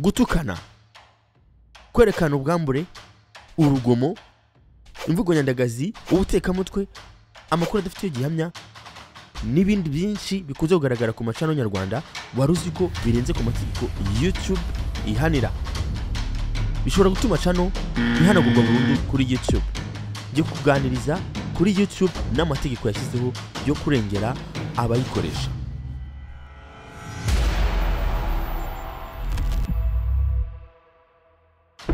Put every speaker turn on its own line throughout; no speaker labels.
Gutukana, kwerekana ubwambure, urugomo, imvugo nyandagazi, ubutekamutwe, amakuru adafitiye gihamya n'ibindi byinshi bikunze kugaragara ku macano nyarwanda, wari uzi ko birenze ku mategeko YouTube ihanira? Bishobora gutuma channel ihanagurwa burundu kuri YouTube. Byo kuganiriza kuri YouTube n'amategeko yashyizeho yo kurengera abayikoresha.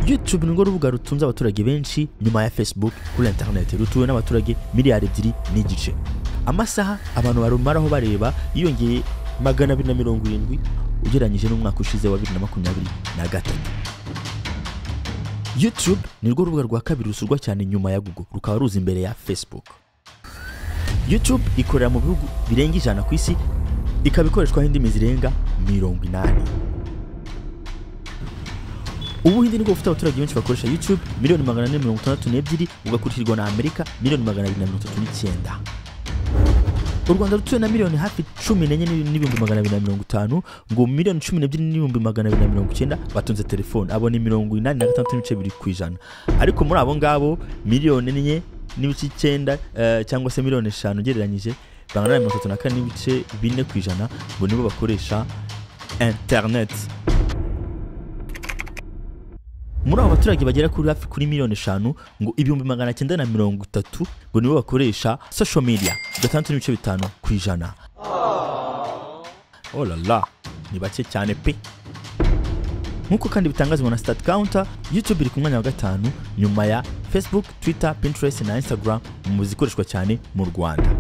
YouTube ni urubuga rutunze abaturage benshi nyuma ya Facebook kuri internet, rutuwe n'abaturage miliyari 2.5. Amasaha abantu barumaraho bareba yiyongeye 270 ugereranyije n'umwaka ushize wa 2023. YouTube ni rwo rubuga rwa kabiri rusurwa cyane nyuma ya Google, rukaba ruza imbere ya Facebook. YouTube ikorera mu bihugu birenga 100 ku isi, ikaba ikoreshwa indimi zirenga 80. Ubuhinde nibwo bufite abaturage benshi bakoresha YouTube, miliyoni 462, ugakurikirwa na Amerika miliyoni 239. U Rwanda rutuwe na miliyoni hafi 14,250, ngo miliyoni 12,290 batunze telefone, abo ni 86.2%. Ariko muri abo ngabo miliyoni 4.9 cyangwa se miliyoni 5 ugereranyije bangana na 34.4% ngo nibo bakoresha internet. Muri abo baturage bagera kuri hafi kuri miliyoni 5, ngo 930,000 ngo nibo bakoresha social media, 6.5%. Oh la la, ni bake cyane pe. Nkuko kandi bitangazwa na Stat Counter, YouTube iri ku mwanya wa 5 nyuma ya Facebook, Twitter, Pinterest na Instagram mu zikoreshwa cyane mu Rwanda.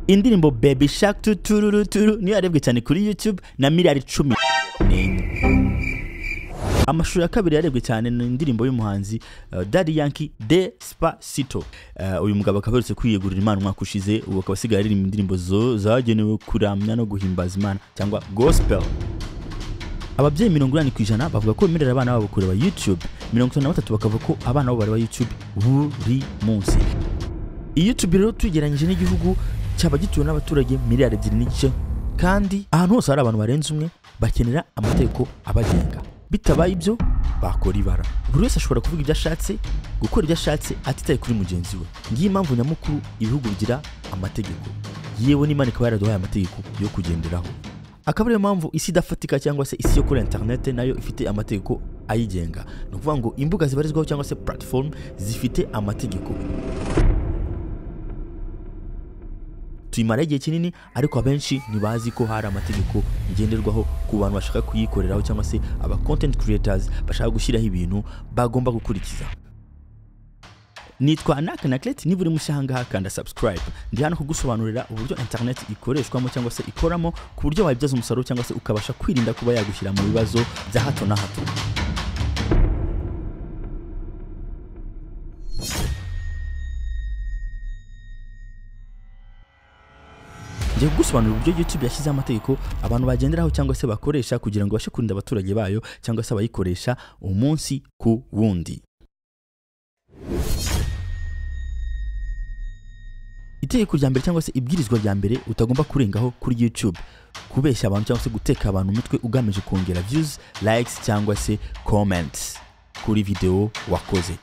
Indirimbo Baby Shark tutururu niyo yarebwe cyane kuri YouTube na miliyari 14. Amashusho ya kabiri yarebwe cyane ni indirimbo y'umuhanzi Daddy Yankee Despacito. Uyu mugabo akaba aherutse kwiyegurira Imana umwaka ushize, ubu akaba asigaye aririmba indirimbo zagenewe kuramya no guhimbaza Imana cyangwa gospel. Ababyeyi 80% bavuga ko bemerera abana babo kureba YouTube, 53 bakavuga ko abana babo bareba YouTube buri munsi. YouTube rero tugereranyije n'igihugu cyaba gituwe n'abaturage miliyari 2.5, kandi ahantu hose hari abantu barenze umwe bakenera amategeko abagenga. Bitabaye ibyo bakora ibara. Buri wese ashobora kuvuga ibyo ashatse, gukora ibyo ashatse atitaye kuri mugenzi we. Ngiyi impamvu nyamukuru ibihugu bigira amategeko. Yewe n'Imana ikaba yaraduhaye amategeko yo kugenderaho. Akaba ariyo mpamvu isi idafatika cyangwa se isi yo kuri internet nayo ifite amategeko ayigenga. Ni ukuvuga ngo imbuga zibarizwaho cyangwa se platform zifite amategeko. Tuyimara igihe kinini, ariko abenshi ntibazi ko hari amategeko ngenderwaho ku bantu bashaka kuyikoreraho cyangwa se aba content creators bashaka gushyiraho ibintu bagomba gukurikiza. Nitwa Anak Anaclet, niba uri mushya aha ngaha kanda subscribe. Ndi hano kugusobanurira uburyo internet ikoreshwamo cyangwa se ikoramo ku buryo wayibyaza umusaruro cyangwa se ukabasha kwirinda kuba yagushyira mu bibazo bya hato na hato. Ngiye kugusobanurira uburyo YouTube yashyizeho amategeko abantu bagenderaho cyangwa se bakoresha kugira ngo babashe kurinda abaturage bayo cyangwa se abayikoresha umunsi ku wundi. Itegeko rya mbere cyangwa se ibwirizwa rya mbere utagomba kurengaho kuri YouTube, kubeshya abantu cyangwa se guteka abantu umutwe ugamije kongera views, likes cyangwa se comments kuri video wakoze.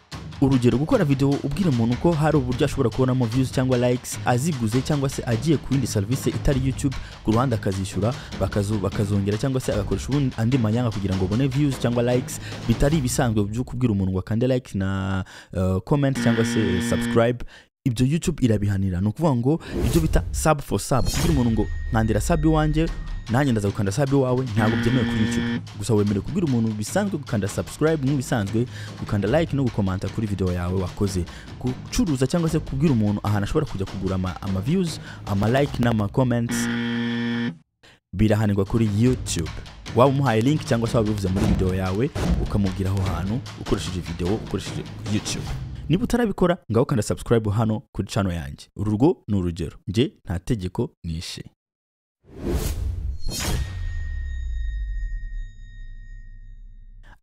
Urugero, gukora video ubwira umuntu ko hari uburyo ashobora kubonamo views cyangwa likes aziguze cyangwa se agiye ku yindi service itari YouTube ku ruhande akazishyura, bakazongera cyangwa se agakoresha ubundi andi manyanga kugira ngo abone views cyangwa likes bitari ibisanzwe byo kubwira umuntu ngo akande like na comment cyangwa se subscribe. Ibyo YouTube irabihanira. Ni ukuvuga ngo ibyo bita sub for sub, kubwira umuntu ngo nkandira sub iwanjye nanjye ndaza gukanda sub iwawe, ntabwo byemewe kuri YouTube. Gusa wemerewe kubwira umuntu bisanzwe gukanda subscribe nk'ibisanzwe, gukanda like no gukomanta kuri video yawe wakoze. Gucuruza cyangwa se kubwira umuntu ahantu ashobora kujya kugura ama views, ama like n'ama comments birahanirwa kuri YouTube. Waba umuhaye link cyangwa se wabivuze muri video yawe ukamubwira aho hantu ukoresheje video, ukoresheje YouTube. Niba utarabikora ngaho kanda subscribe hano kuri channel yanjye. Uru rwo ni urugero, nje nta tegeko nishe.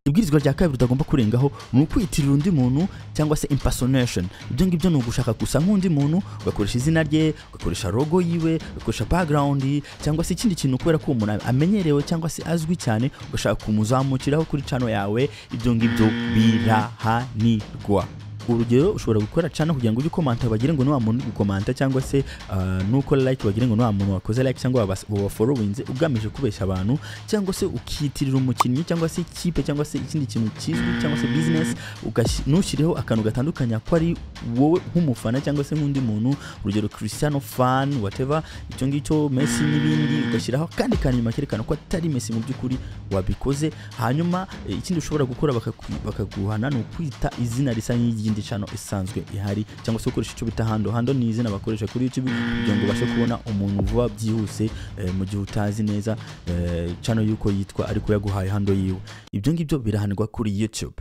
Ibwirizwa rya kabiri utagomba kurengaho ni ukwitirira undi muntu cyangwa se impersonation. Ibyo ngibyo ni ugushaka gusa nk'undi muntu, ugakoresha izina rye, ugakoresha logo yiwe, ugakoresha background cyangwa se ikindi kintu kubera ko uwo muntu amenyerewe cyangwa se azwi cyane, ugashaka kumuzamukiraho kuri channel yawe. Ibyo ngibyo birahanirwa. Urugero, ushobora gukora channel kugira ngo ujye ukomanta bagire ngo ni wa muntu uri gukomanta, cyangwa se nukora like bagire ngo ni wa muntu wakoze like cyangwa wafollowinze, ugamije kubeshya abantu, cyangwa se ukitirira umukinnyi cyangwa se ikipe cyangwa se ikindi kintu kizwi cyangwa se business, ntushyireho akantu gatandukanya ko ari wowe nk'umufana cyangwa se nk'undi muntu. Urugero Cristiano fan whatever, icyo ngicyo, Messi n'ibindi, ugashyiraho akandi kantu inyuma kerekana ko atari Messi mu by'ukuri wabikoze. Hanyuma ikindi ushobora gukora bakaguhana ni ukwita izina risa nk'iry'indi channel isanzwe ihari, cyangwa se gukoresha icyo bita handle. Handle ni izina bakoresha kuri YouTube kugira ngo ubashe kubona umuntu vuba byihuse, mu gihe utazi neza channel yuko yitwa ariko yaguhaye handle yiwe. Ibyo ngibyo birahanirwa kuri YouTube.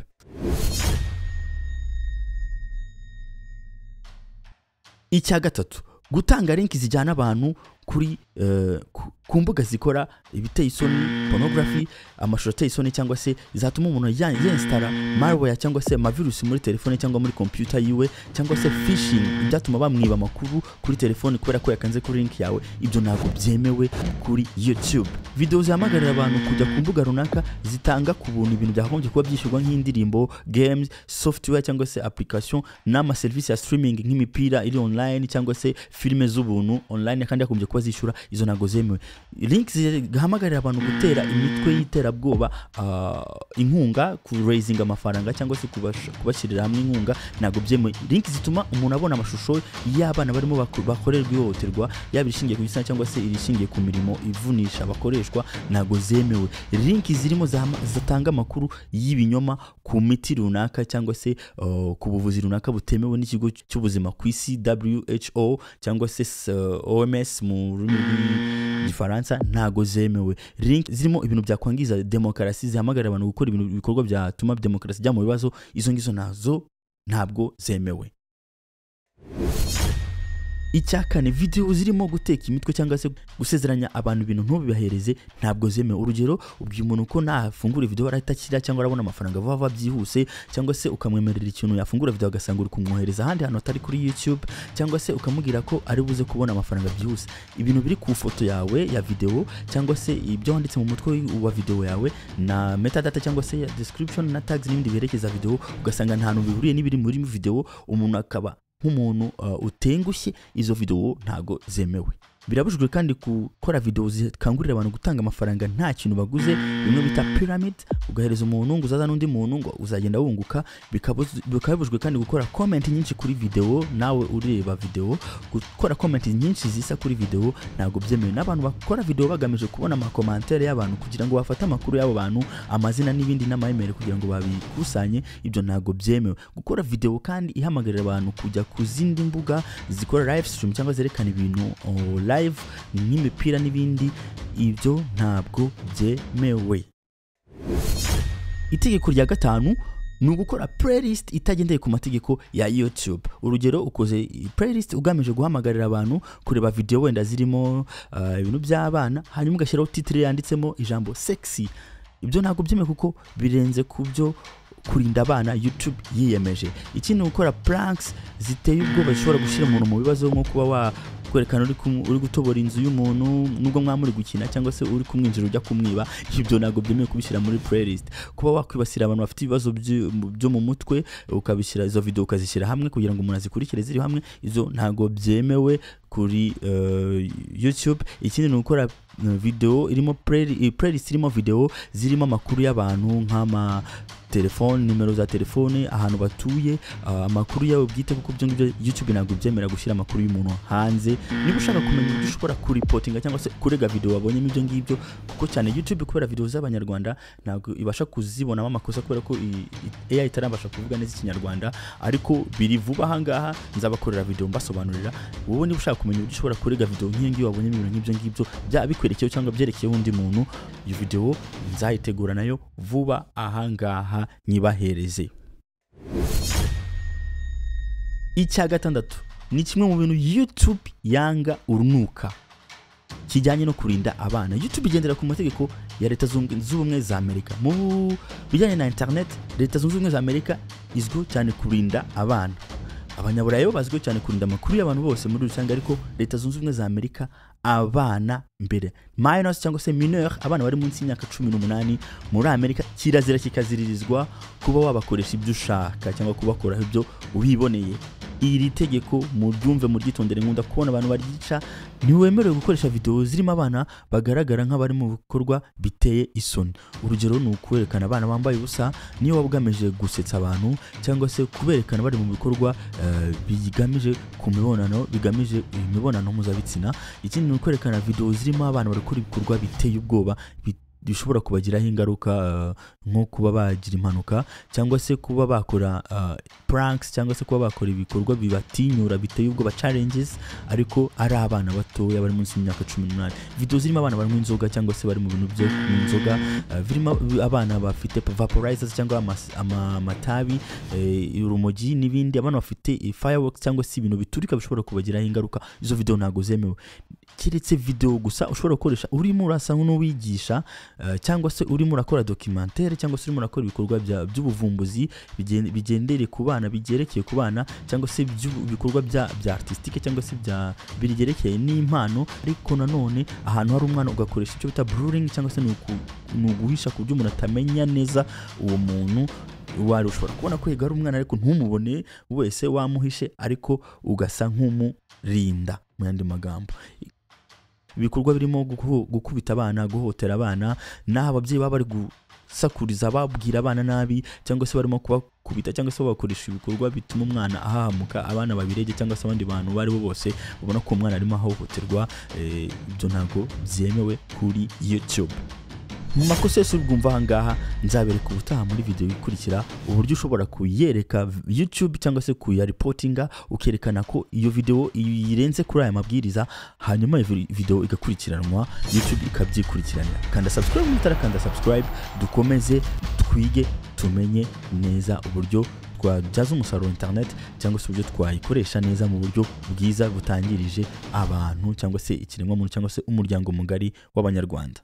Icya gatatu, gutanga link zijyana abantu kuri ku mbuga zikora ibiteye isoni, pornography, amashusho ateye isoni, cyangwa se zatuma umuntu yinstalla malware cyangwa se amavirusi muri telefone cyangwa muri computer yiwe, cyangwa se phishing, ibyatuma bamwiba amakuru kuri telefone kubera ko yakanze kuri link yawe. Ibyo ntabwo byemewe kuri YouTube. Video zihamagarira abantu kujya ku mbuga runaka zitanga ku buntu ibintu byakagombye kuba byishyurwa nk'indirimbo, games, software cyangwa se application n'amaserivisi ya streaming nk'imipira iri online cyangwa se filime z'ubuntu online kandi yagombye kuba zishyura, izo ntabwo zemewe. Link zihamagarira abantu gutera imitwe y'iterabwoba inkunga, ku raising amafaranga cyangwa se kubashyirira hamwe inkunga, ntabwo byemewe. Link zituma umuntu abona amashusho y'abana barimo bakorerwa ihohoterwa, yaba irishingiye ku gitsina cyangwa se irishingiye ku mirimo ivunisha bakoreshwa, ntabwo zemewe. Link zirimo zitanga amakuru y'ibinyoma ku miti runaka cyangwa se ku buvuzi runaka butemewe n'ikigo cy'ubuzima ku isi WHO cyangwa se OMS mu rurimi rw'igifaransa, ntago zemewe. Link zirimo ibintu byakwangiza demokarasi, zihamagarira abantu gukora ibintu ibikorwa byatuma demokarasi ijya mu bibazo, izo ngizo nazo ntabwo zemewe. Icya kane, video zirimo guteka imitwe cyangwa se gusezeranya abantu ibintu ntubibahereze ntabwo zemewe. Urugero, ubwiye umuntu ko nafungura video arahita akira cyangwa arabona amafaranga vuba vuba byihuse, cyangwa se ukamwemerera ikintu yafungura video agasanga uri kumwohereza ahandi hantu atari kuri YouTube, cyangwa se ukamubwira ko ari buze kubona amafaranga byihuse. Ibintu biri ku foto yawe ya video cyangwa se ibyo wanditse mu mutwe wa video yawe na metadata cyangwa se description na tags n'ibindi biherekeza video, ugasanga nta hantu bihuriye n'ibiri muri video, umuntu akaba nk'umuntu utengushye, izo video ntago zemewe. Birabujijwe kandi gukora video zikangurira abantu gutanga amafaranga nta kintu baguze, bimwe bita pyramid, ugahereza umuntu ngo uzaza n'undi muntu ngo uzagenda wunguka. Bikabujijwe kandi gukora comment nyinshi kuri video nawe ureba video, gukora comment nyinshi zisa kuri video ntago byemewe. N'abantu bakora video bagamije kubona amakomantere y'abantu kugira ngo bafate amakuru y'abo bantu, amazina n'ibindi n'ama-email kugira ngo babikusanye, ibyo ntago byemewe. Gukora video kandi ihamagarira abantu kujya ku zindi mbuga zikora live stream cyangwa zerekana ibintu live nk'imipira n'ibindi, ibyo ntabwo byemewe. Itegeko rya gatanu ni ugukora playlist itagendeye ku mategeko ya YouTube. Urugero, ukoze playlist ugamije guhamagarira abantu kureba video wenda zirimo ibintu by'abana, hanyuma ugashyiraho titre yanditsemo ijambo sexy. Ibyo ntabwo byemewe kuko birenze ku byo kurinda abana YouTube yiyemeje. Ikindi ni gukora pranks ziteye ubwoba zishobora gushyira umuntu mu bibazo, nko kuba wa kwerekana uri gutobora inzu y'umuntu nubwo mwaba muri gukina, cyangwa se uri kumwinjira ujya kumwiba, ibyo ntabwo byemewe kubishyira muri playlist. Kuba wakwibasira abantu bafite ibibazo byo mu mutwe, ukabishyira izo video ukazishyira hamwe kugira ngo umuntu azikurikire ziri hamwe, izo ntabwo byemewe kuri YouTube. Ikindi ni ugukora video irimo playlist irimo video zirimo amakuru y'abantu nk'ama telefone, nimero za telefone, ahantu batuye, amakuru yawe bwite, kuko ibyo ngibyo YouTube ntabwo byemera gushyira amakuru y'umuntu hanze. Niba ushaka kumenya uburyo ushobora kuripotinga cyangwa se kurega video wabonyemo ibyo ngibyo, kuko cyane YouTube kubera video z'abanyarwanda ntabwo ibasha kuzibonamo amakosa kubera ko AI itarabasha kuvuga neza ikinyarwanda, ariko biri vuba aha ngaha nzabakorera video mbasobanurira. Wowe niba ushaka kumenya uburyo ushobora kurega video nk'iyo ngiyo wabonyemo ibintu nk'ibyo ngibyo, byaba bikwerekeyeho cyangwa byerekeyeho undi muntu, iyo video nzayitegura nayo vuba aha ngaha nyibahereze. Icya gatandatu ni kimwe mu bintu YouTube yanga urunuka kijyanye no kurinda abana. YouTube igendera ku mategeko ya Leta Zunze Ubumwe za Amerika. Mu bijyanye na internet, Leta Zunze Ubumwe za Amerika izwiho cyane kurinda abana. Abanyaburayi bo bazwiho cyane kurinda amakuru y'abantu bose muri rusange, ariko Leta Zunze Ubumwe za Amerika abana mbere, minors cyangwa se mineur, abana bari munsi y'imyaka 18 muri Amerika kirazira kikaziririzwa kuba wabakoresha ibyo ushaka cyangwa kubakoraho ibyo ubiboneye. Iri tegeko muryumve, muryitondere. Nkunda kubona abantu baryica. Ntiwemerewe gukoresha video zirimo abana bagaragara nk'abari mu bikorwa biteye isoni. Urugero ni ukwerekana abana bambaye ubusa niyo waba ugamije gusetsa abantu, cyangwa se kuberekana bari mu bikorwa bigamije ku mibonano, bigamije imibonano mpuzabitsina. Ikindi ni ukwerekana video zirimo abana bari gukora ibikorwa biteye ubwoba bishobora kubagiraho ingaruka, nko kuba bagira impanuka, cyangwa se kuba bakora pranks, cyangwa se kuba bakora ibikorwa bibatinyura biteye ubwoba, challenges, ariko ari abana batoya bari munsi y'imyaka 18. Video zirimo abana banywa inzoga cyangwa se bari mu bintu byo kunywa inzoga, birimo abana bafite vaporizers cyangwa amatabi, urumogi n'ibindi, abana bafite fireworks cyangwa se ibintu biturika bishobora kubagiraho ingaruka. Izo video ntago zemewe, keretse video gusa ushobora gukoresha urimo urasa n'uwigisha, cyangwa se urimo urakora documentaire, cyangwa se urimo urakora ibikorwa by'ubuvumbuzi bigendere ku bana, bigerekeye ku bana, cyangwa se ibikorwa bya artistique, cyangwa se bigerekeye n'impano. Ariko nanone ahantu hari umwana ugakoresha icyo bita blurring, cyangwa se ni uguhisha ku buryo umuntu atamenya neza uwo muntu wari. Ushobora kubona ko ari umwana ariko ntumubone wese wamuhishe, ariko ugasa nk'umurinda. Mu yandi magambo, ibikorwa birimo gukubita abana, guhotera abana, n'aho ababyeyi baba bari gusakuriza babwira abana nabi, cyangwa se barimo kubakubita, cyangwa se babakoresha ibikorwa bituma umwana ahahamuka, abana babirege cyangwa se abandi bantu bari bo bose ubona ko umwana arimo ahohoterwa, ibyo ntabwo byemewe kuri YouTube. Mu makosa yose urumva aha ngaha, nzabereka ubutaha muri video ikurikira uburyo ushobora kuyereka YouTube cyangwa se kuyareportinga, ukerekana ko iyo video irenze kuri aya mabwiriza, hanyuma iyo video igakurikiranwa, YouTube ikabyikurikiranira. Kanda subscribe mutarakanda subscribe, dukomeze twige tumenye neza uburyo twabyaza umusaruro internet, cyangwa se uburyo twayikoresha neza mu buryo bwiza butangirije abantu cyangwa se ikiremwamuntu cyangwa se umuryango mugari w'Abanyarwanda.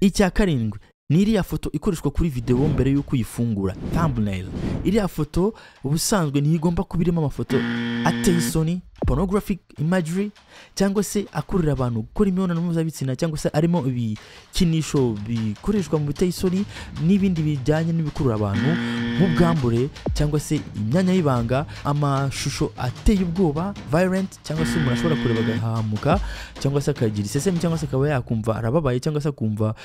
Icya karindwi ni iriya foto ikoreshwa kuri video mbere y'uko uyifungura, thumbnail. Iriya foto ubusanzwe ntigomba kuba irimo amafoto ateye isoni, pornographic imagery, cyangwa se akurura abantu gukora imibonano mpuzabitsina, cyangwa se arimo ibikinisho bikoreshwa mu biteye isoni n'ibindi bijyanye n'ibikurura abantu nk'ubwambure, cyangwa se imyanya y'ibanga, amashusho ateye ubwoba violent, cyangwa se umuntu ashobora kureba agahamuka, cyangwa se akagira isesemi, cyangwa se akaba yakumva arababaye, cyangwa se akumva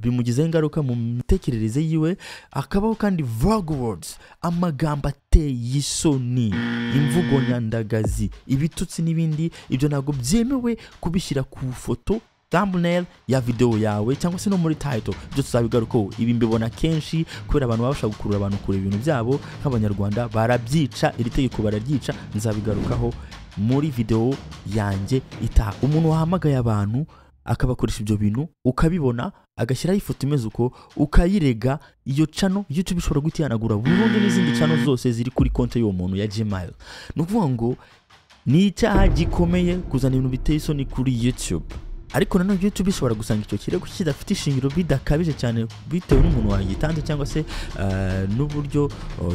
bimugizeho ingaruka mu mitekerereze yiwe. Akabaho kandi vulgar words, amagambo ateye isoni, imvugo nyandagazi, ibitutsi n'ibindi. Ibyo ntabwo byemewe kubishyira ku foto thumbnail ya video yawe cyangwa se no muri title. Ibyo tuzabigarukaho. Ibi mbibona kenshi kubera abantu baba bashaka gukurura abantu kureba ibintu byabo, nk'Abanyarwanda barabyica, iri tegeko bararyica. Nzabigarukaho muri video yanjye itaha. Umuntu wahamagaye abantu akabakoresha ibyo bintu, ukabibona agashyiraho ifoto imeze uko, ukayirega, iyo channel YouTube ishobora guhita burundu n'izindi channel zose ziri kuri konti y'uwo muntu ya Gmail. Ni ukuvuga ngo ni icyaha gikomeye kuzana ibintu biteye isoni kuri YouTube. Ariko nanone YouTube ishobora gusanga icyo kirego kidafite ishingiro, bidakabije cyane, bitewe n'umuntu wagitanze cyangwa se n'uburyo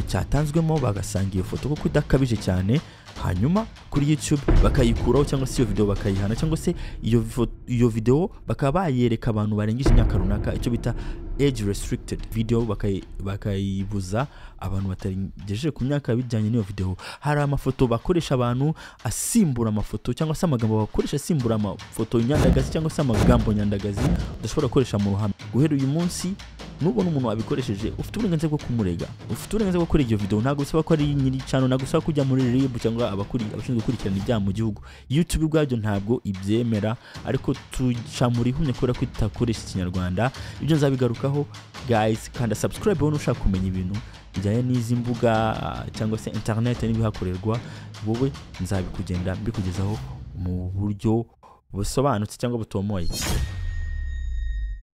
cyatanzwemo, bagasanga iyo foto kuko idakabije cyane, hanyuma kuri YouTube bakayikuraho, cyangwa se iyo video bakayihana, cyangwa se iyo video bakaba bayereka abantu barengeje imyaka runaka, icyo bita age restricted video, bakayibuza abantu batarengeje ku myaka bijyanye n'iyo video. Hari amafoto bakoresha abantu asimbura amafoto, cyangwa se amagambo bakoresha asimbura amafoto nyandagazi, cyangwa se amagambo nyandagazi udashobora gukoresha mu ruhame. Guhera uyu munsi nubona umuntu wabikoresheje, ufite uburenganzira bwo kumurega, ufite uburenganzira bwo gukora iyo video. Ntabwo bisaba ko ari nyiri channel, ntabwo bisaba kujya muri RIB cyangwa abashinzwe gukurikirana ibyaha mu gihugu. YouTube ubwabyo ntabwo ibyemera, ariko tuca muri humye kubera ko itakoresha Ikinyarwanda. Ibyo nzabigarukaho guys. Kanda subscribe wowe ushaka kumenya ibintu bijyanye n'izi mbuga cyangwa se internet n'ibihakorerwa, wowe nzabikugenda mbikugezaho mu buryo busobanutse cyangwa butomoye.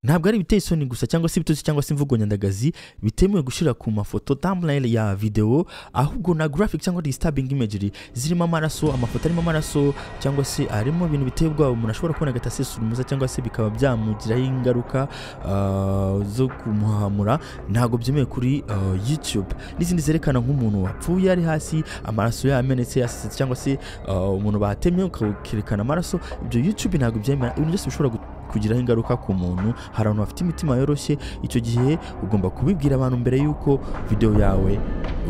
Ntabwo ari ibiteye isoni gusa cyangwa se ibitutsi cyangwa se imvugo nyandagazi bitemewe gushyira ku mafoto thumbnail ya video, ahubwo na graphic cyangwa disturbing imagery zirimo amaraso, amafoto arimo amaraso cyangwa se arimo ibintu biteye ubwoba umuntu ashobora kubona agahita asesura umuza cyangwa se bikaba byamugiraho ingaruka zo kumuhamura, ntabwo byemewe kuri YouTube. N'izindi zerekana nk'umuntu wapfuye ari hasi, amaraso yamenetse yasesetse, cyangwa se umuntu batemye ukerekana amaraso, ibyo YouTube ntabwo byemera. Ibintu byose bishobora kugiraho ingaruka ku muntu. Hari abantu bafite imitima yoroshye, icyo gihe ugomba kubibwira abantu mbere y'uko video yawe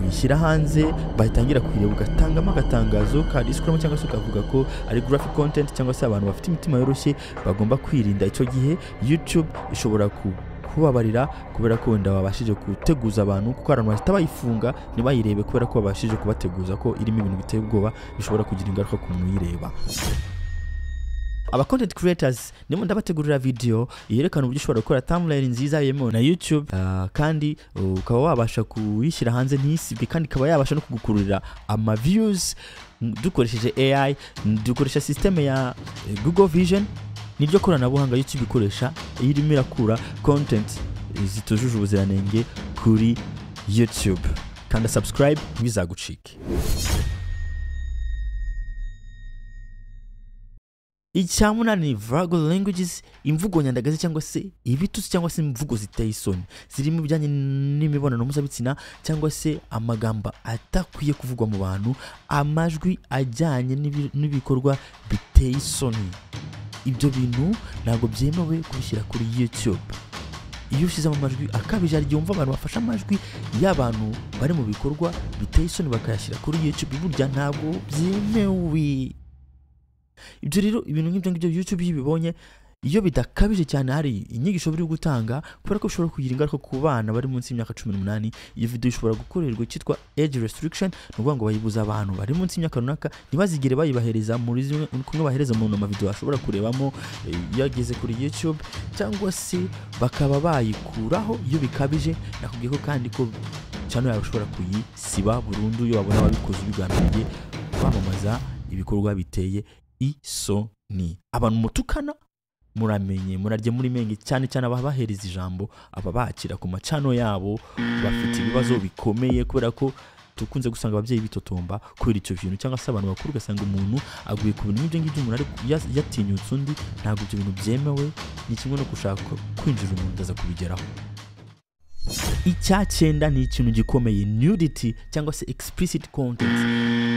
uyishyira hanze, batangira kuyireba, ugatangamo agatangazo ka disclaimer cyangwa se ukavuga ko ari graphic content cyangwa se abantu bafite imitima yoroshye bagomba kwirinda. Icyo gihe YouTube ishobora kubabarira kubera ko wenda babashije guteguza abantu, kuko hari abantu bahita bayifunga ntibayirebe kubera ko babashije kubateguza ko irimo ibintu biteye ubwoba bishobora kugira ingaruka ku muntu uyireba. Aba content creators, ndimo ndabategurira video yerekana uburyo ushobora gukora thumbnail nziza yemewe na YouTube, kandi ukaba wabasha kuyishyira hanze ntisibwe, kandi ikaba yabasha no kugukururira ama views dukoresheje AI, dukoresha system ya Google Vision, niryo koranabuhanga YouTube ikoresha irimo irakura content zitujuje ubuziranenge kuri YouTube. Kanda subscribe ntibizagucike. Icya munani, vulgar languages, imvugo nyandagazi cyangwa se ibitutsi cyangwa se imvugo ziteye isoni zirimo ibijyanye n'imibonano mpuzabitsina cyangwa se amagambo atakwiye kuvugwa mu bantu, amajwi ajyanye n'ibikorwa biteye isoni. Ibyo bintu ntabwo byemewe kubishyira kuri YouTube. Iyo ushyizemo amajwi akabije, hari igihe wumva abantu bafashe amajwi y'abantu bari mu bikorwa biteye isoni bakayashyira kuri YouTube, burya ntabwo byemewe. Ibyo rero, ibintu nk'ibyo ngibyo YouTube iyo ibibonye, iyo bidakabije cyane hari inyigisho biri gutanga, kubera ko bishobora kugira ingaruka ku bana bari munsi y'imyaka 18, iyo video ishobora gukorerwa icyitwa age restriction, ni ukuvuga ngo bayibuza abantu bari munsi y'imyaka runaka, ntibazigere bayibahereza muri zimwe kumwe bahereza umuntu amavideo ashobora kurebamo iyo ageze kuri YouTube, cyangwa se bakaba bayikuraho iyo bikabije. Nakubwiye ko kandi ko channel yawe ushobora kuyisiba burundu iyo babona wabikoze ubigambiriye kwamamaza ibikorwa biteye isoni. Abantu mutukana muramenye, murarye muri menge, cyane cyane ababahereza ijambo, ababakira ku macano yabo bafite ibibazo bikomeye, kubera ko dukunze gusanga ababyeyi bitotomba kubera icyo kintu, cyangwa se abantu bakuru ugasanga umuntu aguye ku bintu nk'ibyo ngibyo, umuntu ari yatinyutse undi. Ntabwo ibyo bintu byemewe, ni kimwe no gushaka kwinjira umuntu aza kubigeraho. Icya cyenda ni ikintu gikomeye, nudity cyangwa se explicit content,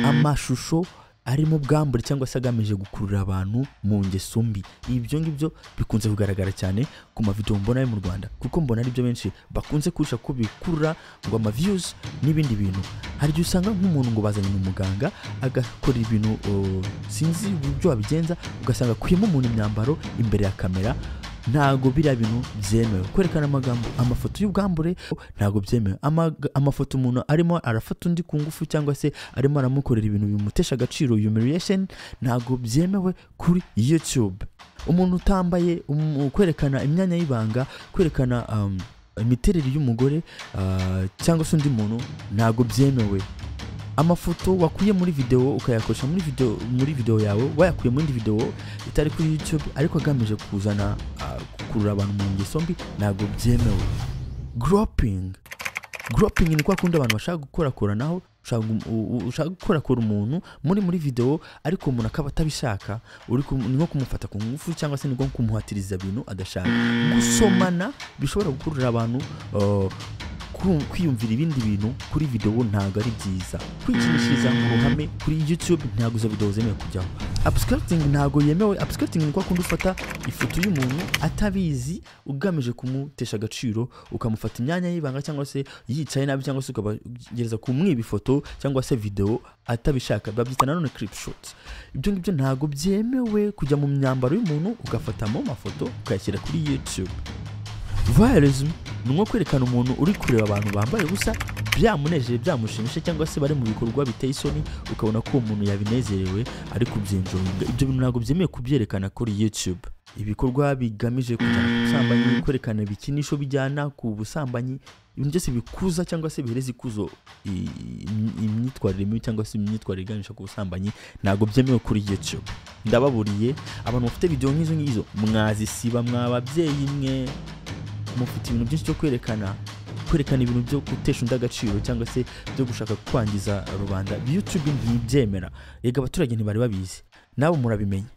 amashusho arimo ubwambure cyangwa se agamije gukurura abantu mu ngeso mbi. Ibyo ngibyo bikunze kugaragara cyane ku mavideo mbona yo mu Rwanda, kuko mbona ari byo benshi bakunze kurusha ko bikurura ngo ama views n'ibindi bintu. Hari igihe usanga nk'umuntu ngo bazanye umuganga agakora ibintu sinzi uburyo wabigenza, ugasanga akuyemo umuntu imyambaro imbere ya kamera. Ntago biriya bintu byemewe. Kwerekana amagambo, amafoto y'ubwambure ntago byemewe. Amafoto umuntu arimo arafata undi ku ngufu cyangwa se arimo aramukorera ibintu bimutesha agaciro, humiliation, ntago byemewe kuri YouTube. Umuntu utambaye, kwerekana imyanya y'ibanga, kwerekana imiterere y'umugore cyangwa se undi muntu, ntago byemewe. Amafoto wakuye muri video ukayakoresha muri video yawe, wayakuye muri video itari kuri YouTube ariko agamije kuzana gukurura abantu mu ngeso mbi, ntabwo byemewe. Groping ni kwa kundi abantu bashaka gukorakoranaho, ushaka gukorakora umuntu muri video ariko umuntu akaba atabishaka, uri ni nko kumufata ku ngufu cyangwa se ni nko kumuhatiriza ibintu adashaka. Gusomana bishobora gukurura abantu kwiyumvira ibindi bintu kuri video, ntabwo ari byiza. Kwikinishiriza mu ruhame kuri YouTube ntabwo izo video zemewe kujyaho. Upskirting ntabwo yemewe. Upskirting ni kwa kundi ufata ifoto y'umuntu atabizi ugamije kumutesha agaciro, ukamufata imyanya y'ibanga cyangwa se yicaye nabi, cyangwa se ukabagereza kumwiba ifoto cyangwa se video atabishaka, babyita nanone clip shot. Ibyo ngibyo ntabwo byemewe, kujya mu myambaro y'umuntu ugafatamo amafoto ukayashyira kuri YouTube. Voyeurism ni nko kwerekana umuntu uri kureba abantu bambaye ubusa byamunejeje, byamushimisha, cyangwa se bari mu bikorwa biteye isoni, ukabona ko uwo muntu yabinezerewe ari kubyenjoyinga. Ibyo bintu ntabwo byemewe kubyerekana kuri YouTube. Ibikorwa bigamije kujyana ku busambanyi, kwerekana ibikinisho bijyana ku busambanyi, ibintu byose bikuza cyangwa se bihereza ikuzo imyitwarire mibi cyangwa se imyitwarire iganisha ku busambanyi, ntabwo byemewe kuri YouTube. Ndababuriye, abantu bafite video nk'izo ngizo mwazisiba. Mwa babyeyi mwe mufite ibintu byinshi byo kwerekana ibintu byo gutesha undi agaciro cyangwa se byo gushaka kwangiza rubanda, YouTube ntibyemera. Yego, abaturage ntibari babizi, nabo murabimenya.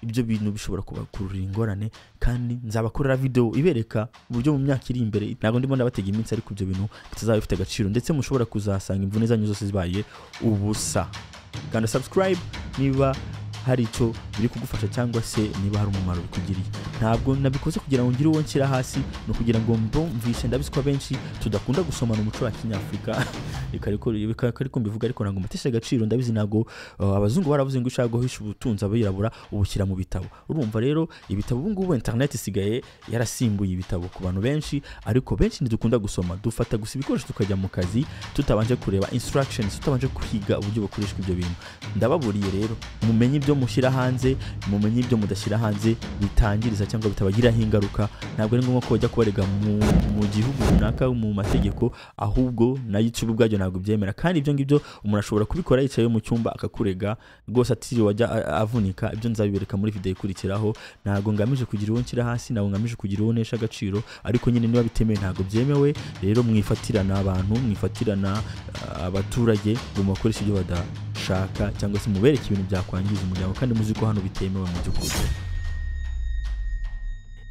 Ibyo bintu bishobora kubakururira ingorane, kandi nzabakorera video ibereka uburyo mu myaka iri imbere, ntabwo ndimo ndabatega iminsi, ariko ibyo bintu bitazaba bifite agaciro, ndetse mushobora kuzasanga imvune zanyu zose zibaye ubusa. Kanda subscribe niba hari icyo biri kugufasha cyangwa se niba hari umumaro bikugiriye. Ntabwo nabikoze kugira ngo ngire uwo nshyira hasi, ni ukugira ngo mbumvishe. Ndabizi ko abenshi tudakunda gusomana umuco wa Kinyafurika, reka ariko mbivuga, ariko ntabwo mbatesha agaciro. Ndabizi ntabwo abazungu baravuze ngo ushaka guhisha ubutunzi abirabura ubushyira mu bitabo. Urumva rero, ibitabo ubu ngubu internet isigaye yarasimbuye ibitabo ku bantu benshi, ariko benshi ntidukunda gusoma. Dufata gusa ibikoresho tukajya mu kazi tutabanje kureba instructions, tutabanje kwiga uburyo bukoreshwa ibyo bintu. Ndababuriye rero, mumenye ibyo mushyira hanze, mumenye ibyo mudashyira hanze bitangiriza cyangwa bitabagiraho ingaruka. Ntabwo ari ngombwa ko bajya kubarega mu gihugu runaka mu mategeko, ahubwo na YouTube ubwabyo ntabwo byemera. Kandi ibyo ngibyo umuntu ashobora kubikora yicaye mu cyumba akakurega rwose, atiriwe ajya avunika. Ibyo nzabibereka muri video ikurikiraho. Ntabwo ngamije kugira uwo nshyira hasi, ntabwo ngamije kugira uwo ntesha agaciro, ariko nyine niba bitemewe ntabwo byemewe. Rero mwifatirana abantu, mwifatirana abaturage ngo mubakoreshe ibyo badashaka cyangwa se mubereke ibintu byakwangiza umuryango kandi muzi ko hano bitemewe mu by'ukuri.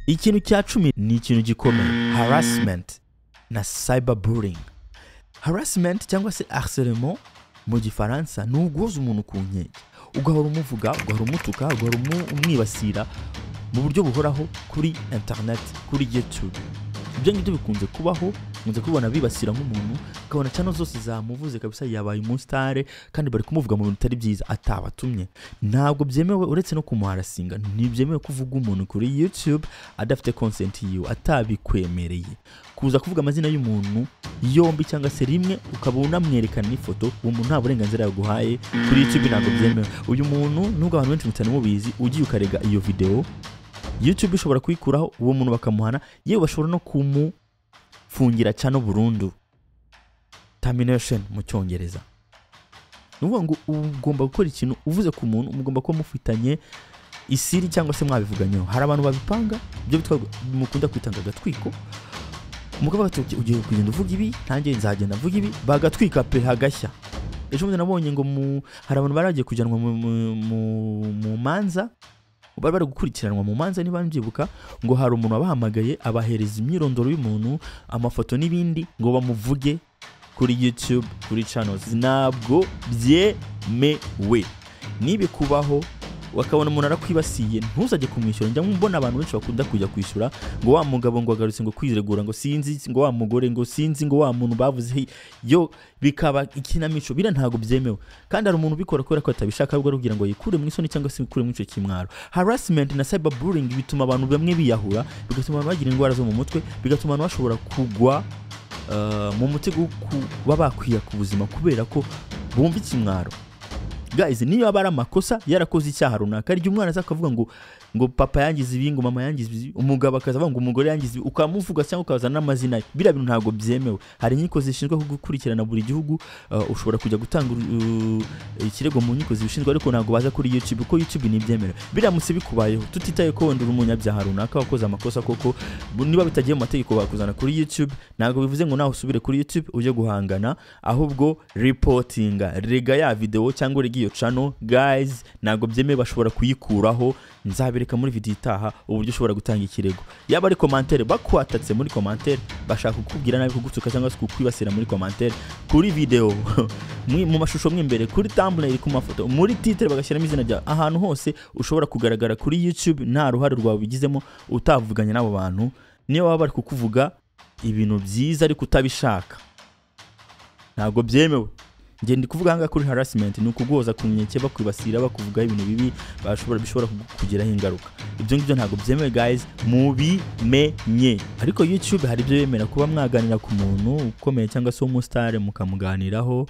Ikintu cya 10 ni ikintu gikomeye: harassment na cyberbullying. Harassment cyangwa se harcèlement mu Gifaransa ni uguhoza umuntu ku nkeke, ugahora umuvuga, ugahora umutuka, ugahora umwibasira mu buryo buhoraho kuri internet, kuri YouTube. Ibyo ngibyo bikunze kubaho, nkunze kubibona bibasira nk'umuntu, ukabona channel zose zamuvuze kabisa, yabaye umusitare, kandi bari kumuvuga mu bintu bitari byiza atabatumye. Ntabwo byemewe. Uretse no kumuharasinga, ntibyemewe kuvuga umuntu kuri YouTube adafite consent yiwe, atabikwemereye. Kuza kuvuga amazina y'umuntu yombi cyangwa se rimwe, ukaba unamwerekana n'ifoto, uwo muntu nta burenganzira yaguhaye kuri YouTube, ntabwo byemewe. Uyu muntu, nubwo abantu benshi mutari mubizi, ugiye ukarega iyo video, YouTube ishobora kuyikuraho, uwo muntu bakamuhana, yewe bashobora no kumufungira channel burundu, termination mu Cyongereza. Ni ukuvuga ngo ugomba gukora ikintu uvuze ku muntu, mugomba kuba mufitanye isiri cyangwa se mwabivuganyeho. Hari abantu babipanga, ibyo bitwa mukunda kwitanga agatwiko, mukavuga ati: "Okay, ugiye kugenda uvuga ibi, nanjye nzagenda mvuga ibi," bagatwika pe, hagashya. Ejo bundi nabonye ngo hari abantu bari bagiye kujyanwa mu manza, bari bari gukurikiranwa mu manza niba mbyibuka, ngo hari umuntu wabahamagaye abahereza imyirondoro y'umuntu, amafoto n'ibindi, ngo bamuvuge kuri YouTube, kuri channels. Ntabwo byemewe. Nibikubaho bakabona umuntu arakwibasiye, ntuzajye kumwishyura. Njya mbona abantu benshi bakunda kujya kwishyura ngo wa mugabo ngo agarutse ngo kwiregura, ngo sinzi, ngo wa mugore, ngo sinzi, ngo wa muntu bavuze yo, bikaba ikinamico. Biriya ntabwo byemewe. Kandi hari umuntu ubikora kubera ko atabishaka, ahubwo ari kugira ngo yikure mu isoni cyangwa se yikure mu icyo kimwaro. Harassment na cyberbullying bituma abantu bamwe biyahura, bigatuma abantu bagira indwara zo mu mutwe, bigatuma abantu bashobora kugwa mu mutego wo kuba bakwiya ku buzima kubera ko bumva ikimwaro. Guys, niyo aba ari amakosa, yarakoze icyaha runaka, ariko umwana aza akavuga ngo papa yangize ibi, ngo mama yangize ibi, umugabo akaza avuga ngo umugore yangize ibi, ukamuvuga cyangwa ukazana n'amazina ye, biriya bintu ntabwo byemewe. Hari inkiko zishinzwe gukurikirana buri gihugu, ushobora kujya gutanga ikirego mu nkiko zibishinzwe, ariko ntabwo baza kuri YouTube kuko YouTube ntibyemerewe. Biramutse bikubayeho, tutitaye ko wenda uri umunyabyaha runaka wakoze amakosa koko, niba bitagiye mu mategeko bakuzana kuri YouTube, ntabwo bivuze ngo nawe usubire kuri YouTube ujye guhangana, ahubwo reportinga, rega ya video cyangwa rega iyo channel. Guys, ntabwo byemewe, bashobora kuyikuraho. Nzabereka muri video itaha uburyo ushobora gutanga ikirego. Yaba ari commentaire, bakwatatse muri commentaire, bashaka kukubwira nabi, kugutuka cyangwa se kukwibasira muri commentaire, kuri video, mu mashusho mo imbere, kuri thumbnail, ku mafoto, muri titre bagashyiramo izina ryawe, ahantu hose ushobora kugaragara kuri YouTube nta ruhare rwawe ubigizemo, utavuganye n'abo bantu, niyo baba bari kukuvuga ibintu byiza ariko utabishaka, ntabwo byemewe. Njye ndi kuvuga ahangaha kuri harassment, ni ukuguhoza ku nkeke, bakwibasira, bakuvugaho ibintu bibi bishobora kukugiraho ingaruka. Ibyo ngibyo ntabwo byemewe, guys, mubimenye. Ariko YouTube hari ibyo yemera, kuba mwaganira ku muntu ukomeye cyangwa se w'umusitari mukamuganiraho,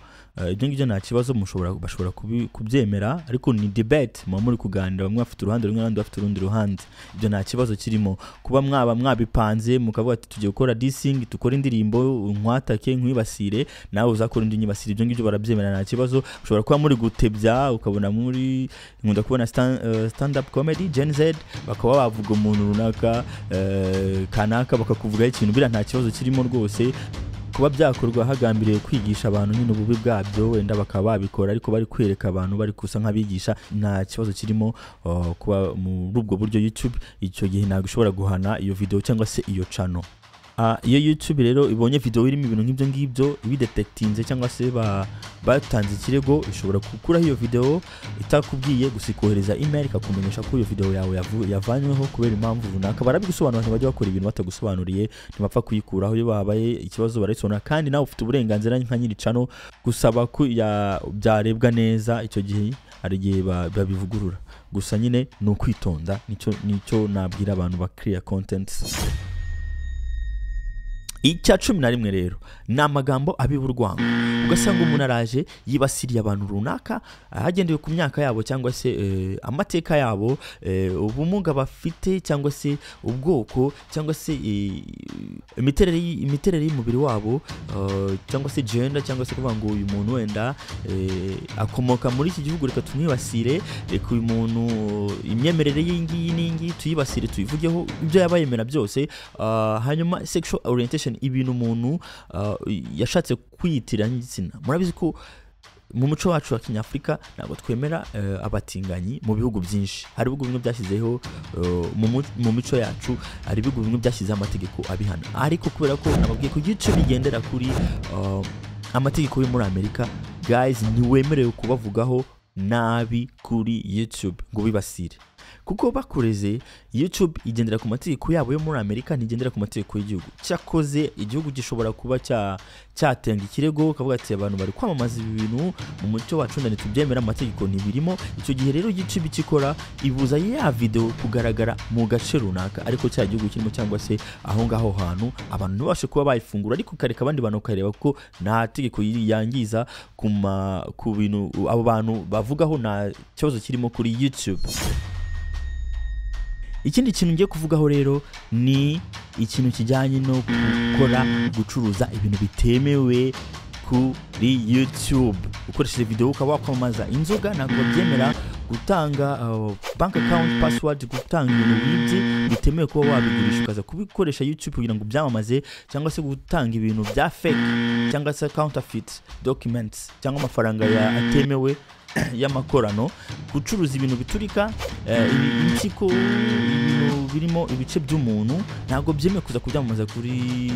ibyo ngibyo nta kibazo, bashobora kubyemera, ariko ni debate, muba muri kuganira, bamwe bafite uruhande rumwe, abandi bafite urundi ruhande. Ibyo nta kibazo kirimo. Kuba mwaba mwabipanze mukavuga ati tugiye gukora dissing, dukore indirimbo nkwatake nkwibasire, nawe uzakora indi nyibasire, ibyo ngibyo barabyemera, nta kibazo. Ushobora kuba muri gutebya, ukabona muri, nkunda kubona stand up comedy Gen Z, bakaba bavuga umuntu runaka, kanaka, bakakuvugaho ikintu, biriya nta kibazo kirimo rwose. Kuba byakorwa hagambiriwe kwigisha abantu nyine ububi bwabyo, wenda bakaba babikora ariko bari kwereka abantu, bari gusa nk'abigisha, nta kibazo kirimo. Kuba muri ubwo buryo YouTube icyo gihe ntabwo ishobora guhana iyo video cyangwa se iyo channel. Iyo YouTube rero ibonye video irimo ibintu nk'ibyo ngibyo, ibidetectinze cyangwa se batanze ikirego, ishobora gukuraho iyo video itakubwiye, gusa ikohereza email ikakumenyesha ko iyo video yawe yavanyweho kubera impamvu runaka. Barabigusobanura, ntibajya bakora ibintu batagusobanuriye, ntibapfa kuyikuraho. Iyo babaye ikibazo barabisobanura, kandi nawe ufite uburenganzira nka nyiri channel gusaba ko byarebwa neza. Icyo gihe hari igihe babivugurura, gusa nyine ni ukwitonda. Nicyo nabwira abantu ba create content. Icya 11 rero ni amagambo abiba urwango. Ugasanga umuntu araje yibasiriye abantu runaka hagendewe ku myaka yabo cyangwa se amateka yabo, ubumuga bafite cyangwa se ubwoko cyangwa se imiterere y'umubiri wabo, cyangwa se gender, cyangwa se kuvuga ngo uyu muntu wenda akomoka muri iki gihugu, reka tumwibasire, reka uyu muntu imyemerere y'iyi ngiyi n'iyi tuyibasire, tuyivugeho ibyo yaba yemera byose. Hanyuma sexual orientation, ibintu umuntu yashatse kwiyitira nk'igitsina. Murabizi ko mu muco wacu wa Kinyafurika ntabwo twemera abatinganyi mu bihugu byinshi. Hari ibihugu bimwe byashyizeho, mu mico yacu hari ibihugu bimwe byashyizeho amategeko abihana, ariko kubera ko nababwiye ko YouTube igendera kuri amategeko yo muri Amerika, guys, ntiwemerewe kubavugaho nabi kuri YouTube ngo bibasire, kuko bakureze. YouTube igendera ku mategeko yabo yo muri Amerika, ntigendera ku mategeko y'igihugu. Cyakoze igihugu gishobora kuba cyatenga ikirego, ukavuga ati abantu bari kwamamaza ibi bintu, mu muco wacu nda ntitubyemera, amategeko ntibirimo. Icyo gihe rero YouTube icyo ikora, ibuza ya video kugaragara mu gace runaka ariko cya gihugu kirimo, cyangwa se aho ngaho hantu abantu ntibabashe kuba bayifungura, ariko ukareka abandi bantu bakareba, kuko nta tegeko yangiza ku bintu abo bantu bavugaho, nta kibazo kirimo kuri YouTube. Ikindi kintu ngiye kuvugaho rero ni ikintu kijyanye no gukora, gucuruza ibintu bitemewe kuri YouTube ukoresheje video, ukaba wakwamamaza inzoga, ntabwo babyemera. Gutanga bank account password, gutanga ibintu wibye bitemewe kuba wabigurisha, ukaza kubikoresha YouTube kugira ngo byamamaze, cyangwa se gutanga ibintu bya fake cyangwa se counterfeit documents, cyangwa amafaranga ya atemewe y'amakorano, gucuruza ibintu biturika, impyiko, ibintu birimo ibice by'umuntu, ntabwo byemewe kuza kubyamamaza kuri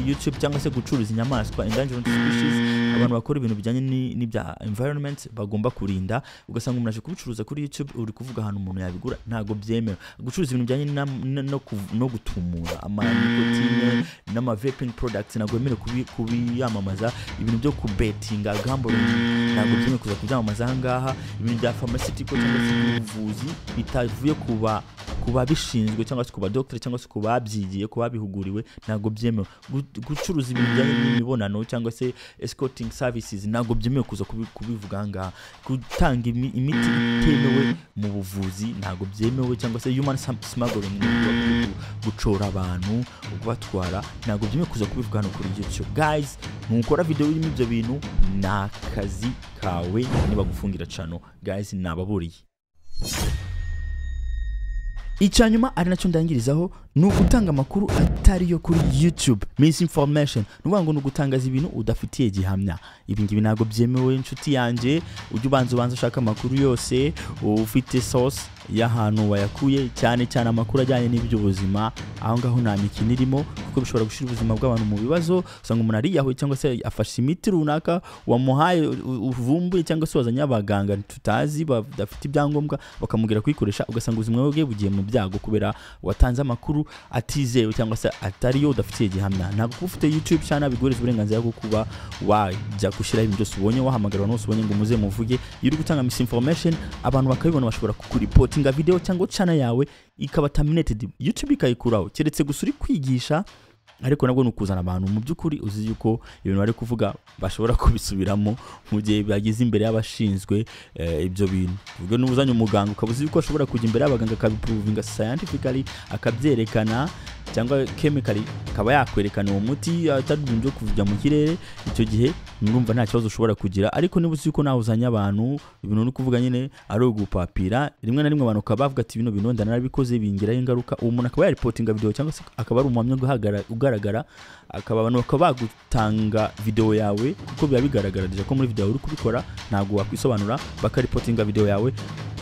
YouTube, cyangwa se gucuruza inyamaswa, endangered species. Abantu bakora ibintu bijyanye n'ibya environment bagomba kurinda, ugasanga umuntu aje kubicuruza kuri YouTube, uri kuvuga ahantu umuntu yabigura, ntabwo byemewe. Gucuruza ibintu bijyanye no gutumura ama nicotine n'ama vaping products, ntabwo bemerewe kubiyamamaza. Ibintu byo kubetinga, gambling, ntabwo byemewe kuza kubyamamaza aha ngaha. Ibintu bya pharmaceutical cyangwa se ubuvuzi bitavuye ku babishinzwe cyangwa se ku badogiteri cyangwa se ku babyigiye, ku babihuguriwe, ntabwo byemewe. Gucuruza ibintu bijyanye n'imibonano cyangwa se escorting services, ntabwo byemewe kuza kubivuga aha ngaha. Gutanga imiti itemewe mu buvuzi ntabwo byemewe, cyangwa se human smuggling, ni ukuvuga gucora abantu kubatwara, ntabwo byemewe kuza kubivuga hano kuri YouTube. Guys, nukora video irimo ibyo bintu ni akazi kawe, nibagufungira channel. Guys, nababuriye. Icya nyuma ari nacyo ndangirizaho ni ugutanga amakuru atari yo kuri YouTube, misinformation. Ni ukuvuga ngo ni ugutangaza ibintu udafitiye gihamya. Ibi ngibi ntabwo byemewe, inshuti yanjye. Ujye ubanza ushaka amakuru yose ufite source. y'ahantu wayakuye, cyane cyane amakuru ajyanye n'iby'ubuzima. Aho ngaho nta mikino irimo, kuko bishobora gushyira ubuzima bw'abantu mu bibazo. Usanga umuntu ariyahuye cyangwa se afashe imiti runaka wamuhaye uvumbuye, cyangwa se wazanye abaganga tutazi badafite ibyangombwa bakamubwira kuyikoresha, ugasanga ubuzima bwe bugiye mu byago kubera watanze amakuru atizewe cyangwa se atariyo, udafitiye gihamya. Ntabwo kuba ufite YouTube channel biguhereza uburenganzira bwo kuba wajya gushyiraho ibintu byose ubonye, wahamagara abantu bose ubonye ngo muze muvuge. Iyo uri gutanga misinformation abantu bakabibona, bashobora kukuripotinga video cyangwa channel yawe ikaba terminated, YouTube ikayikuraho, keretse gusa uri kwigisha, ariko nabwo ni ukuzana abantu mu by'ukuri uzi yuko ibintu bari kuvuga bashobora kubisubiramo mu gihe bageze imbere y'abashinzwe ibyo bintu. Ubwo niba uzanye umuganga ukaba uzi yuko ashobora kujya imbere y'abaganga akabiprovinga scientifically, akabyerekana, cyangwa chemically akaba yakwerekana uwo muti atari ibintu byo kujya mu kirere, icyo gihe murumva nta kibazo ushobora kugira. Ariko niba uzi yuko nawe uzanye abantu, ibintu uri kuvuga nyine ari ugupapira, rimwe na rimwe abantu bakaba bavuga ati bino bintu wenda narabikoze bingiraho ingaruka, uwo muntu akaba yaripotinga video cyangwa se akaba ari umuhamya ugaragara, akaba abantu bakaba bagutanga video yawe, kuko biba bigaragara ko muri video yawe uri kubikora ntabwo wakwisobanura, bakaripotinga video yawe,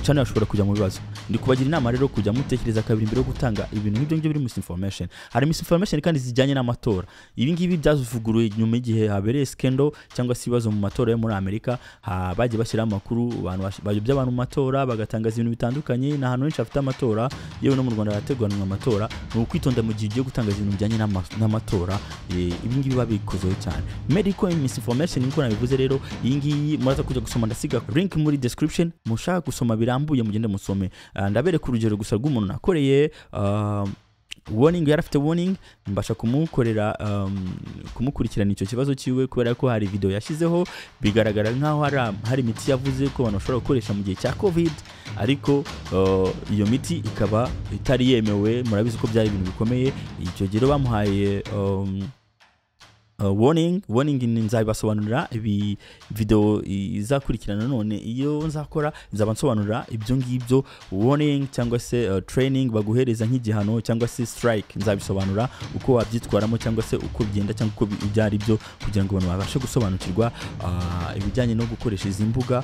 channel ashobora kujya mu bibazo. Ndi kubagira inama rero kujya mutekereza kabiri mbere yo gutanga ibintu nk'ibyo ngibyo biri misinformation. Hari misinformation kandi zijyanye n'amatora. Ibi ngibi byavuguruye nyuma y'igihe habereye scandal cyangwa se ibibazo mu matora yo muri Amerika, bagiye bashyiraho amakuru, abantu bayobya abantu mu matora, bagatangaza ibintu bitandukanye. Ni ahantu henshi hafite amatora, yewe no mu Rwanda harateguranwa amatora. Ni ukwitonda mu gihe ugiye gutangaza ibintu bijyanye n'amatora. Ibi ngibi babikozeho cyane. Medical misinformation nkuko nabivuze rero, iyi ngiyi muraza kujya gusoma, ndasiga link muri description, mushaka gusoma birambuye mugende musome. Ndabereka urugero gusa rw'umuntu nakoreye warning, yari afite warning, mbasha kumukorera kumukurikirana icyo kibazo cyiwe, kubera ko hari video yashyizeho bigaragara nkaho hari imiti yavuze ko abantu bashobora gukoresha mu gihe cya COVID, ariko iyo miti ikaba itari yemewe. Murabizi ko byari ibintu bikomeye. Icyo gihe bamuhaye warning. Nzabibasobanurira ibi video izakurikirana none, iyo nzakora nzaba nsobanurira ibyo ngibyo, warning cyangwa se training baguhereza nk'igihano cyangwa se strike, nzabisobanura uko wabyitwaramo cyangwa se uko bigenda cyangwa uko ibyo ari byo, kugira ngo abantu babashe gusobanukirwa ibijyanye no gukoresha izi mbuga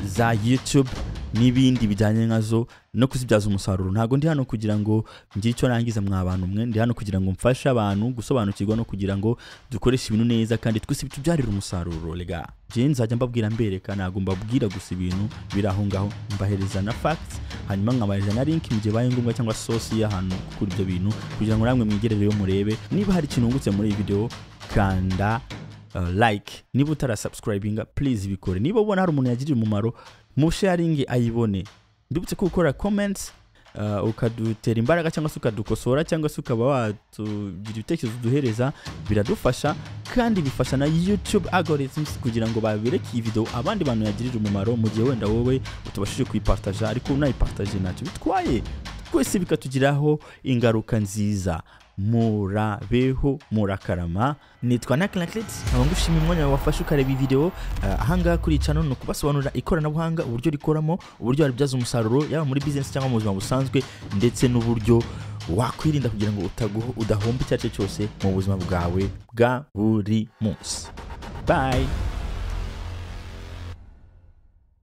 za YouTube n'ibindi bijyanye nkazo no kuzibyaza umusaruro. Ntago ndi hano kugira ngo ngire icyo nangiza mwa bantu mwe, ndi hano kugira ngo mfashe abantu gusobanukirwa no kugira ngo dukoreshe ibintu neza kandi twese bitubyarire umusaruro. Rega je nzajya mbabwira mbereka, ntago mbabwira gusa ibintu biri aho ngaho, mbahereza na facts, hanyuma nkabahereza na link mu gihe baye ngombwa cyangwa source y'ahantu kuri ibyo bintu, kugira ngo namwe mwigerereyo murebe. Niba hari ikintu wungutse muri iyi video, kanda like. Niba utarasubscribinga please bikore. Niba ubona hari umuntu yagiriye umumaro, mu sharing ayibone. Ndibutse ko ukora comments ukadutera imbaraga cyangwa se ukadukosora cyangwa se ukaba watugira ibitekerezo duhereza, biradufasha kandi bifasha na YouTube algorithms kugira ngo babereke iyi video abandi bantu yagirira umumaro, mu gihe wenda wowe utabashije kuyipartaja, ariko unayipartaje ntacyo bitwaye, twese bikatugiraho ingaruka nziza. Murabeho, murakarama. Nitwa Nakla, nkaba ngushimiye umwanya wafashe ukareba iyi video. Ahangaha kuri channel ni ukubasobanurira ikoranabuhanga, uburyo rikoramo, uburyo waribyaza umusaruro yaba muri business cyangwa mu buzima busanzwe, ndetse n'uburyo wakwirinda kugira ngo udahomba icyo ari cyo cyose mu buzima bwawe bwa buri munsi. Bye.